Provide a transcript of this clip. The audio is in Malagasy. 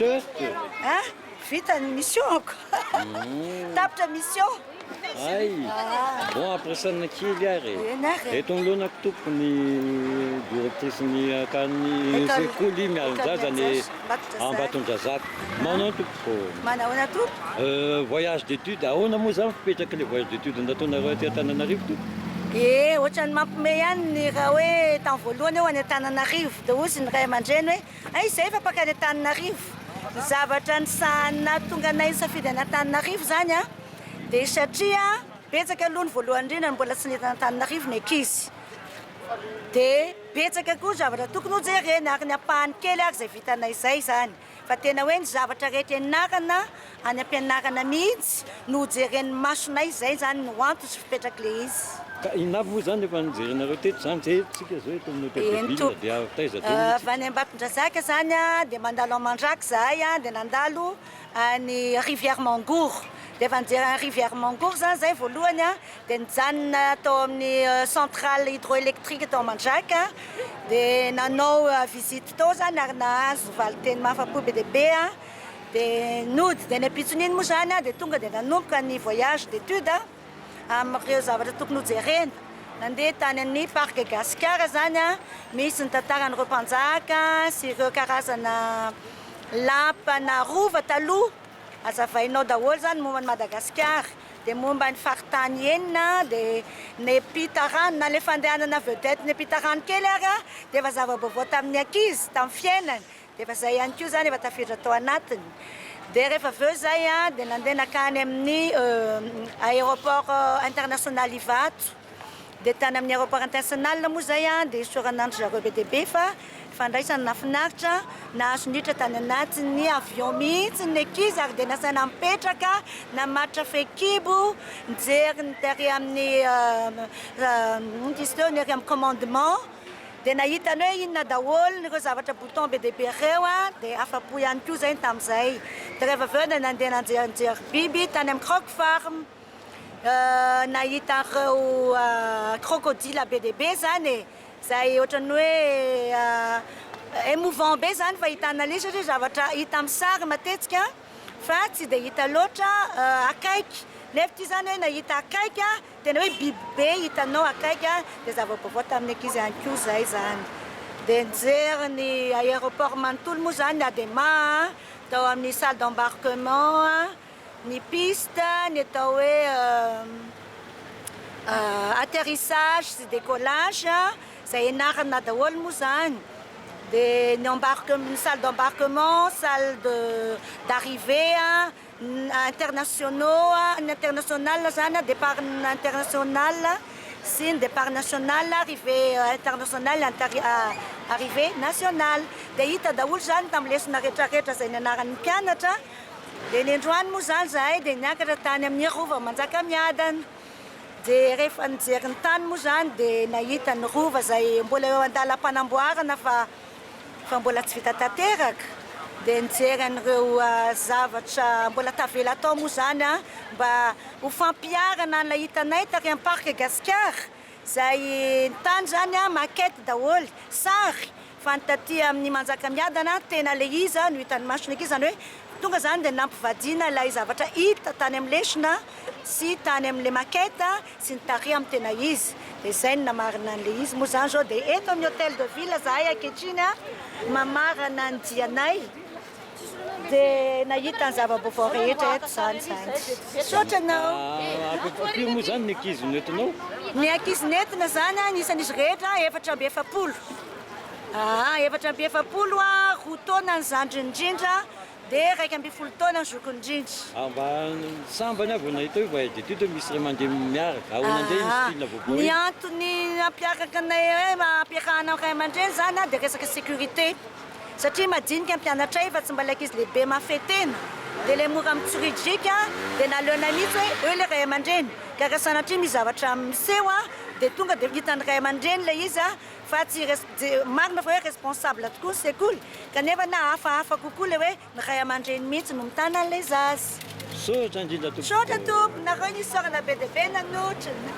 Juste. Ah, vita ny mission-ko. Tapitra mission. Ay. Bon, ampiresahana kely ary. Eny ary. Eto anoloanako tompoko ny directrice ny akany École- sekoly mialin-jaza ny École Ambatondrazaka. Ambatondrazaka. Manao tompoko. Manahoana tompoko? Voyage d'étude, ahoana moa zany fipetraky le voyage d'étude nataonareo aty Antananarivo tompoko? E, ohatran'ny mampime ihany ny raha hoe tamin'ny voalohany eo any Antananarivo. Dia hozy ny ray aman-dreny hoe ay izay efa mpaka any Antananarivo. Ny zavatra nisahana tonga anay nisafidy any Antananarivo zany a, dia satria betsaka aloha ny voalohany indrindra mbola tsy nidina Antananarivo ny ankizy. Dia betsaka koa zavatra tokony ho jerena ary ny ampahany kely ary izay vitanay izay zany. Fa tena hoe ny zavatra rehetra ianarana any am-pianarana mihitsy no hojeren'ny masonay izay zany no antony sy fipetrak'ilay izy. Ka inona avy moa zany efa nijerenareo teto zany zay tsika zao eto amin'ny hôtel de Eny ville tompoko. dia avy taiza daholo Avy tsika? any Ambatondrazaka zany a, dia mandalo ao Mandraka zahay a, dia nandalo any Rivière Mangoro. Dia efa nijery any Rivière Mangoro zany zay voalohany a, dia nijanona tao amin'ny centrale hydroélectrique tao Mandraka, dia nanao visite tao zany ary nahazo valinteny mahafa-po be dia be a, dia nody. Dia ny ampitson'iny moa zany a, dia tonga dia nanomboka ny voyage d'étude amin'ireo zavatra tokony hojerena. Nandeha tany amin'ny parc Gasikara zany a, misy ny tantaran'ireo mpanjaka sy ireo karazana lapa na rova taloha. Hazavainao daholo zany momba ny Madagasikara, dia momba ny faritany enina, dia niampita rano, na le fandehanana vedette niampita rano kely ary a, dia efa zava-baovao tamin'ny ankizy, tamin'ny fiainany, dia efa zay ihany koa zany efa tafiditra tao anatiny. Dia rehefa avy eo zay a, dia nandeha nankany amin'ny aéroport international Ivato. Dia tany amin'ny aéroport international moa zay a, dia isaorana an-dry zareo be dia be fa fandraisana nahafinaritra, nahazo niditra tany anatin'ny avion mihitsy ny ankizy ary dia nasaina nipetraka, namatotra fehikibo, nijery ny tery amin'ny inona izy teo, ny ery amin'ny commandement, dia nahita ny hoe inona daholo ireo zavatra bouton be dia be ireo a, dia afa-po ihany koa zay tamin'izay. Dia rehefa avy eo dia nandeha nanjerijery biby tany amin'ny croc farm. Nahita an'ireo crocodile be dia be zany e, izay ohatran'ny hoe émouvant be zany fahitana an'ilay izy satria zavatra hita amin'ny sary matetika fa tsy dia hita loatra akaiky, nefa ity zany hoe nahita akaiky a, tena hoe biby be hitanao akaiky a, dia zava-baovao tamin'ny ankizy ihany koa izay zany. Dia nijery ny aéroport manontolo moa zany ny Adema a, tao amin'ny salle d'embarquement a, ny piste, ny atao hoe atterrissage sy décollage, izay ianarana daholo moa zany, dia ny embarque- ny salle d'embarquement, salle de d'arrivée internationaux, ny international zany départ international sy ny départ national, arrivée international, arrivée national, dia hita daholo zany tamin'ny lesona rehetrarehetra izay nianaran'ny mpianatra. Dia ny androany moa izany izahay dia niakatra tany amin'ny Rova Manjakamiadana. Dia rehefa nijery ny tany moa izany dia nahita ny Rova izay mbola eo an-dalam-panamboarana fa fa mbola tsy vita tanteraka. Dia nijery an'ireo zavatra mbola tavela tao moa izany mba ho fampiharana an'ilay hitanay tary amin'ny Parc Gasikara izay ny tany izany maquette daholo, sary. Fa ny taty amin'ny Manjakamiadana tena le iza no hitan'ny masony akia, izany hoe tonga zany dia nampivadiana ilay zavatra hita tany amin'ny lesona sy tany amin'le maquette sy ny tary amin'ny tena izy, dia izay no namarina an'le izy, moa zany zao dia eto amin'ny hotel de ville zahay ankehitriny mamarana ny dianay dia nahita ny zava-baovao rehetra eto zany zany. Misaotra anao. Firy moa zany ny ankizy nentinao? Ny ankizy nentina zany ny isan'izy rehetra 44. Aa 44 a, 2 taona ny zandriny indrindra dia 11 taona ny zokiny indrindra. Ah, mba sambany aho vao nahita hoe voyage d'étude hoe misy ray aman-dreny miaraka. Ahoana indray iny style vaovao Ny iny? antony nampiaraka anay hoe ampiarahana amin'ny ray aman-dreny izany dia resaka sécurité. Satria madinika ny mpianatray fa tsy mba ilay ankizy lehibe mahafehy tena dia ilay mora mitsoridrika dia naleonay mihitsy hoe eo ilay ray aman-dreny. Ka raha sanatria misy zavatra miseho dia tonga dia hitan'ny ray aman-dreny ilay izy fa tsy marina fa hoe responsable tokoa ny sekoly kanefa na hafahafa kokoa ilay hoe ny ray aman-dreny mihitsy no mitana an'ilay zaza. Misaotra indrindra tompoko. Misaotra tompoko, nareo nisaorana be dia be nanotrona.